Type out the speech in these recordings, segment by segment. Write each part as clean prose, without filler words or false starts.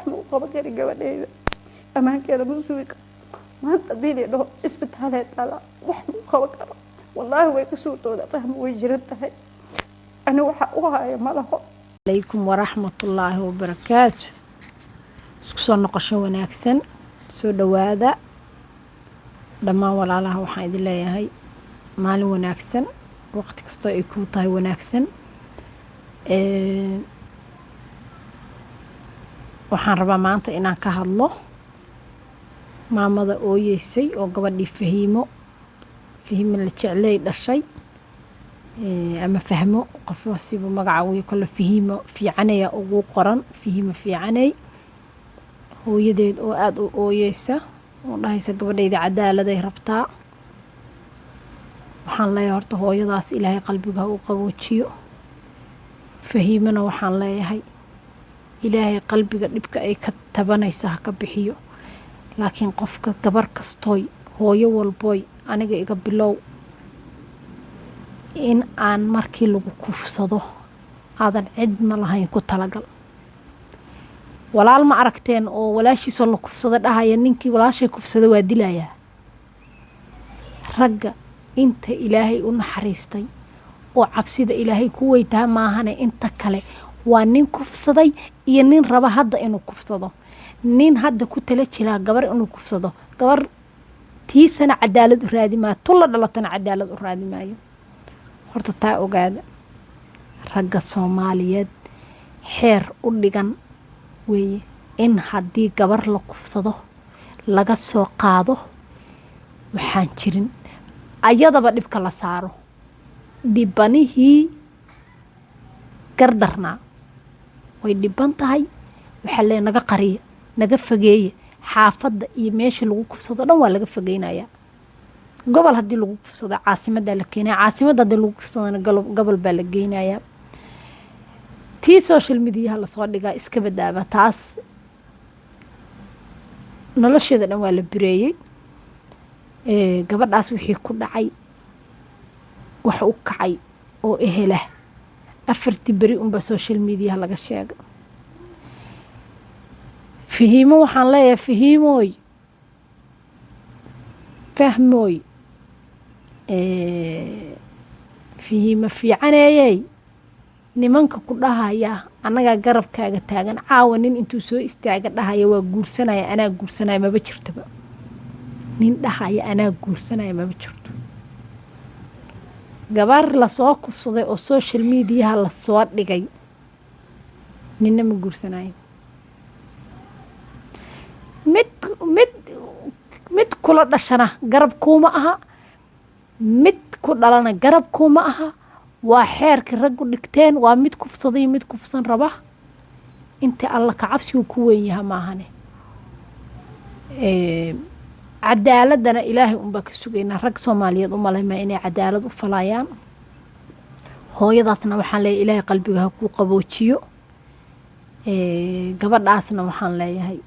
Ma u qaban kari gabadhayda, ammaankeeda ma sugi karo. Maanta haddii la dhaho isbitaalee taala, wax ma u qaban karo. Wallaahi way ka suurtooda, Fahma way jiran tahay, ani waxa u haya ma laho. Calaykum waraxmatullaahi wabarakaatu. Isku soo noqosho wanaagsan, soo dhowaada dhammaan walaalaha. Waxaan idin leeyahay maalin wanaagsan, waqti kastoo ay kuu tahay wanaagsan. Waxaan rabaa maanta inaan ka hadlo maamada ooyeysay oo gabadhii Fahiimo, Fahiimo la jecley dhashay, ama Fahmo, qof sibu magaca ugu kale. Fahiimo Fiicanaya ugu qoran, Fahiimo Fiicaney, hooyadeed oo aada u ooyeysa oo dhahaysa gabadhayda cadaaladay rabtaa. Waxaan leeyahay horta hooyadaas Ilaahay qalbiga ha u qaboojiyo. Fahiimona waxaan leeyahay Ilaahay qalbiga dhibka ay ka tabanayso ha ka bixiyo. Laakiin qofka gabar kastooy, hooyo walbooy, aniga iga bilow, in aan markii lagu kufsado aadan cid ma lahayn ku talagal. Walaal ma aragteen oo walaashiisoo la kufsado dhahaya ninkii walaashay kufsado waa dilayaa? Ragga inta Ilaahay u naxariistay oo cabsida Ilaahay ku weytaha maahane, inta kale waa nin kufsaday iyo nin raba hadda inuu kufsado, nin hadda ku tala jiraa gabar inuu kufsado. Gabar tiisana cadaalad u raadi maayo, tulla dhalatana cadaalad u raadi maayo. Horta taa ogaada. Ragga Soomaaliyeed xeer u dhigan weeye in haddii gabar la kufsado laga soo qaado waxaan jirin, ayadaba dhibka la saaro. Dhibanihii gardarnaa way dhiban tahay, waxaa lee naga qariya, naga fageeya. Xaafadda iyo meesha lagu kufsado dhan waa laga fogeynayaa. Gobol haddii lagu kufsado caasimaddaa la keenaya, caasimadda haddii lagu kufsadona gobol baa la geynayaa. Tii social mediaha lasoo dhigaa iska badaaba, taas nolosheeda dhan waa la bireeyey. Gabadhaas wixii ku dhacay, wax u kacay oo ehelah, 4tii beri unbaa social mediaha laga sheegay. Fahiimo waxaan leeyahay, Fahiimooy, Fahmooy, Fahiimo Fiicaneeyey, nimanka ku dhahaya annagaa garabkaaga taagan, caawa nin intuu soo istaaga dhahaya waa guursanaya, anaa guursanaya, maba jirtaba. Nin dhahaya anaa guursanaya maba jirto. Gabar lasoo kufsaday oo social mediaha lasoo dhigay ninna ma guursanayo. Mid kula dhashana garab kuuma aha, mid ku dhalana garab kuuma aha. Waa xeerka raggu dhigteen, waa mid kufsaday, mid kufsan raba. Inta Alla kacabsigu ku weyn yaha maahane, cadaaladana Ilaahay unbaa ka sugaynaa. Rag Soomaaliyeed u malaymaa inay cadaalad u falayaan. Hooyadaasna waxaan leeyahay Ilaahay qalbiga ha kuu qaboojiyo. Gabadhaasna waxaan leeyahay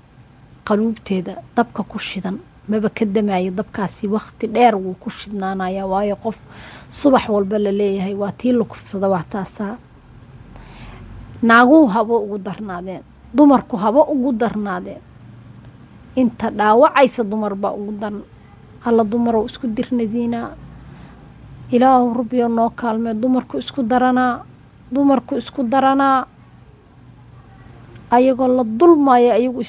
qaluubteeda dabka ku shidan maba ka damaayo dabkaasi, waqti dheer wuu ku shidnaanaya, waayo qof subax walba la leeyahay waa tii la kufsada, waa taasaa. Naaguhu habo ugu darnaadeen, dumarku habo ugu darnaadeen, inta dhaawacaysa dumar baa ugu daran. Alla dumarow isku dirnadiinaa, Ilaahu Rabbiyo noo kaalmee. Dumarku isku daranaa, dumarku isku daranaa, ayagoo la dulmaayo. Ayagu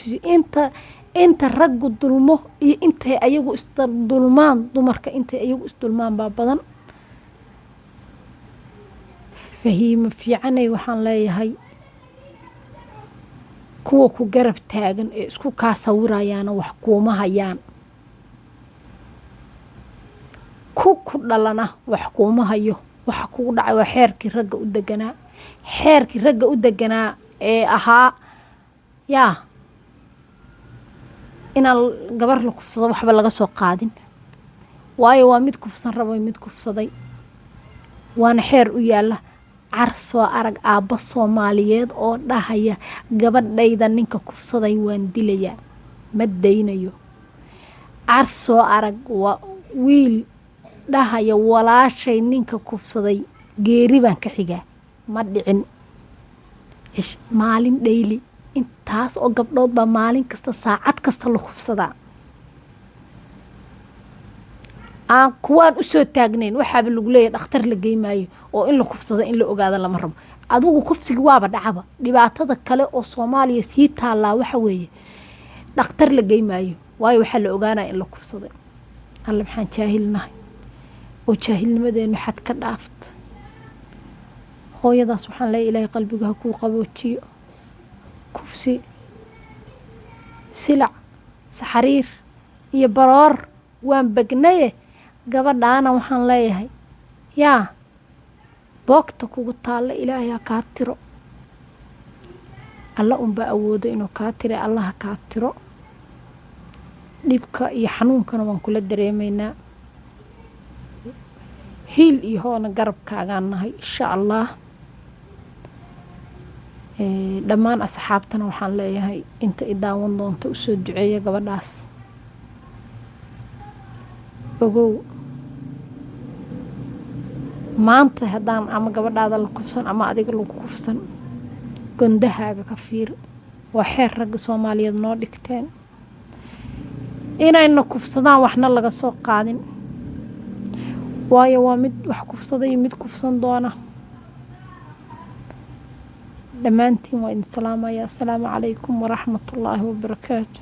inta raggu dulmo iyo intay ayagu isdulmaan, dumarka intay ayagu isdulmaan baa badan. Fahiimo Fiicanay waxaan leeyahay kuwa ku garab taagan ee isku kaa sawirayaana wax kuuma hayaan, ku dhalana wax kuuma hayo. Waxa kugu dhacay waa xeerkii ragga u deganaa, xeerkii ragga u deganaa ee ahaa yaa inaan gabar la kufsado waxba laga soo qaadin, waayo waa mid kufsan rabo, mid kufsaday, waana xeer u yaala. Car soo arag aabba Soomaaliyeed oo dhahaya gabadhayda ninka kufsaday waan dilayaa, ma daynayo. Car soo arag waa wiil dhahaya walaashay ninka kufsaday geeri baan ka xigaa, ma dhicin. Maalin dhayli. Intaas oo gabdhood baa maalin kasta, saacad kasta la kufsadaa, aan kuwaan usoo taagnayn. Waxaaba lagu leeyahy dhakhtar la geymaayo oo in la kufsado in la ogaado lama rabo. Adigu kufsiga waaba dhacaba. Dhibaatada kale oo Soomaaliya sii taallaa waxa weeye dhakhtar la geymaayo, waayo waxaa la ogaanaya in la kufsaday. Alla, maxaan jaahilnahay oo jaahilnimadeenu xad ka dhaafta. Hooyadaas waxaan leeyahay, Ilaahay qalbiga ha kuu qaboojiyo. Kufsi, silac, saxariir iyo baroor waan begnaye. Gabadhaana waxaan leeyahay, yaa boogta kugu taalla Ilaahay ha kaa tiro. Alla unbaa awoodo inuu kaa tira. Allah ha kaa tiro dhibka iyo xanuunkana, waan kula dareemaynaa. Hiil iyo hoona garabkaagaan nahay, insha Allah. Dhammaan asxaabtana waxaan leeyahay, inta i daawan doonta, usoo duceeya gabadhaas. Ogow, maanta haddaan ama gabadhaada la kufsan ama adiga lagu kufsan, gondahaaga ka fiir. Waa xeer ragga Soomaaliyeed noo dhigteen inayna kufsadaan, waxna laga soo qaadin, waayo waa mid wax kufsaday, mid kufsan doona. Dhammaantiin waa idin salaamaya. Assalaamu calaykum waraxmatullaahi wabarakaatu.